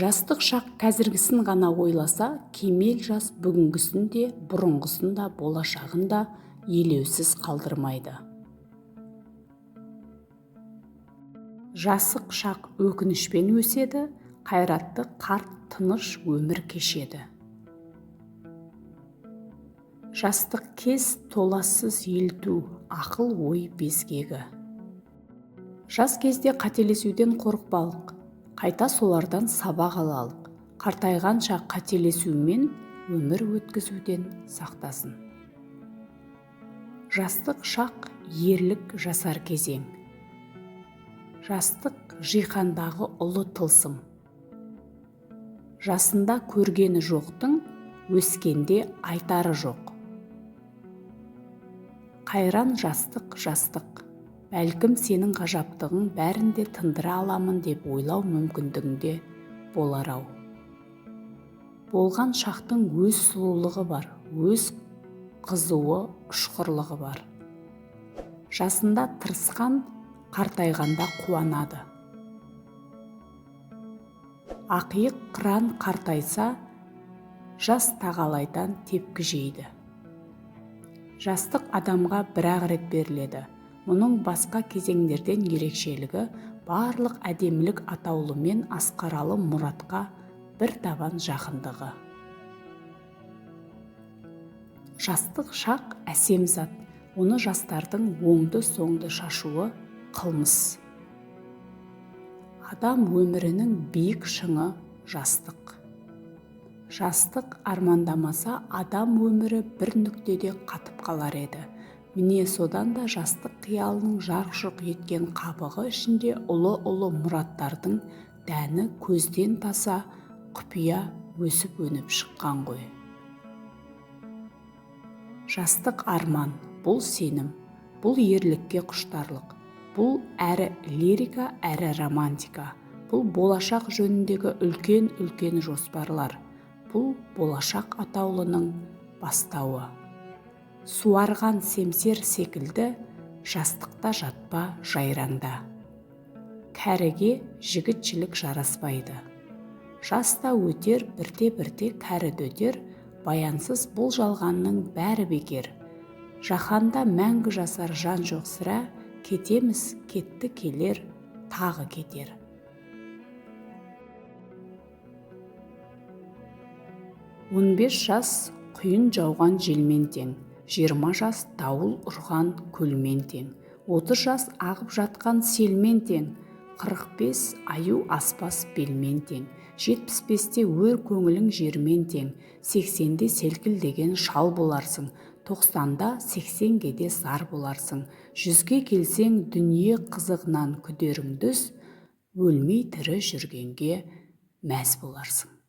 Жастық шақ қазіргісін ғана ойласа, кемел жас бүгінгісін де, бұрынғысын да, болашағын да елеусіз қалдырмайды. Жасық шақ өкінішпен өседі, қайратты қарт тыныш өмір кешеді. Жастық кез толассыз елту, ақыл-ой безгегі. Жас кезде қателесуден қорықпалық, қайта солардан сабақ алалық, қартайғанша қателесумен өмір өткізуден сақтасын. Жастық шақ ерлік жасар кезең. Жастық жиһандағы ұлы тылсым. Жасында көргені жоқтың, өскенде айтары жоқ. Қайран жастық, жастық. Бәлкім сенің ғажаптығың бәрін де тындыра аламын деп ойлау мүмкіндігіңде болар-ау. Болған шақтың өз сұлулығы бар, өз қызуы, ұшқырлығы бар. Жасында тырысқан, қартайғанда қуанады. Ақиық қыран қартайса, жас тағалайдан тепкі жейді. Жастық адамға бір-ақ рет беріледі. Мұның басқа кезеңдерден ерекшелігі барлық әдемілік атаулымен асқаралы мұратқа бір табан жақындығы. Жастық шақ әсем зат, оны жастардың оңды-соңды шашуы қылмыс. Адам өмірінің биік шыңы жастық. Жастық армандамаса, адам өмірі бір нүктеде қатып қалар еді. Міне содан да жастық қиялының жарқ-жұрқ еткен қабығы ішінде ұлы-ұлы мұраттардың дәні көзден таса құпия өсіп-өніп шыққан ғой. Жастық арман, бұл сенім, бұл ерлікке құштарлық, бұл әрі лирика, әрі романтика, бұл болашақ жөніндегі үлкен-үлкен жоспарлар, бұл болашақ атаулының бастауы. Суарған семсер секілді жастықта жатпа жайраңда. Кәріге жігітшілік жараспайды. Жас та өтер, бірте-бірте кәрі дөтер, баянсыз бұл жалғанның бәрі бекер. Жаһанда мәңгі жасар жан жоқ сірә, кетеміз, кетті келер, тағы кетер. 15 жас құйын жауған желмен тең, 20 жас дауыл ұрған көлмен тең, 30 жас ағып жатқан селмен тең, 45 аю аспас белмен тең, 75-те өр көңілің жермен тең, 80-де селкілдеген шал боларсың, 90-да 80-ге де зар боларсың, 100-ге келсең дүние қызығынан күдеріңді үз, өлмей тірі жүргенге мәз боларсың.